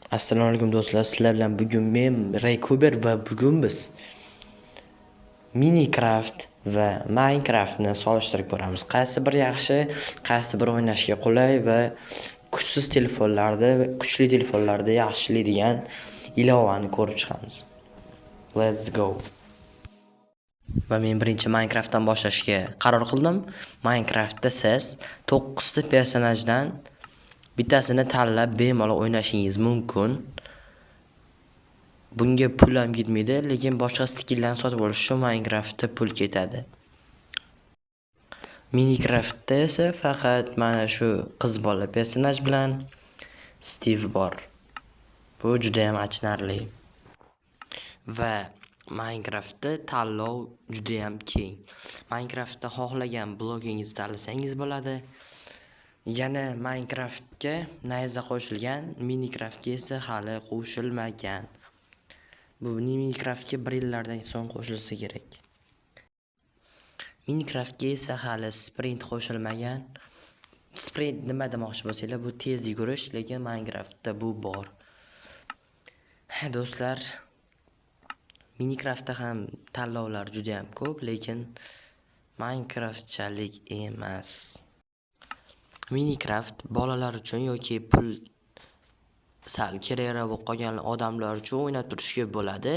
Assalomu alaykum do'stlar, sizlar bilan bugun men Raykuber va bugun biz Minecraft va Minecraftni solishtirib ko'ramiz. Qaysi biri yaxshi, qaysi biri o'ynashga qulay va kuchsiz telefonlarda, kuchli telefonlarda yaxshi ishlaydigan ilovani ko'rib chiqamiz. Let's go. Va men birinchi Minecraftdan boshlashga qaror qildim. Minecraftda siz 9 ta personajdan bittasini tanlab bemalol o'ynashingiz mumkin. Bunga pul ham ketmaydi, lekin boshqa skinlarni sotib olish uchun Minecraftda pul ketadi. Minecraftda esa faqat mana shu qiz bola personaj bilan Steve bor. Bu juda ham achinarli. Va Minecraftda tanlov juda ham keng. Minecraftda xohlagan blokingizni tanlasangiz bo'ladi. Yana Minecraftga nayza qo'shilgan, Minecraftga esa hali qo'shilmagan. Bu Minecraftga bir yillardan so'ng qo'shilsa kerak. Minecraftga esa hali sprint qo'shilmagan. Sprint nima demoqchi bo'lsanglar, bu tez yugurish, lekin Minecraftda bu bor. Ha do'stlar, Minecraftda ham tanlovlar juda ham ko'p, lekin Minecraftchalik emas. Minecraft bolalar uchun yoki pul sal kerakroq bo'lib qolgan odamlar uchun o'ynab turishga bo'ladi.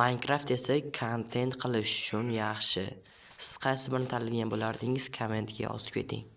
Minecraft esa kontent qilish uchun yaxshi. Siz qaysi birini tanlagan bo'lardingiz? Kommentga yozib keting.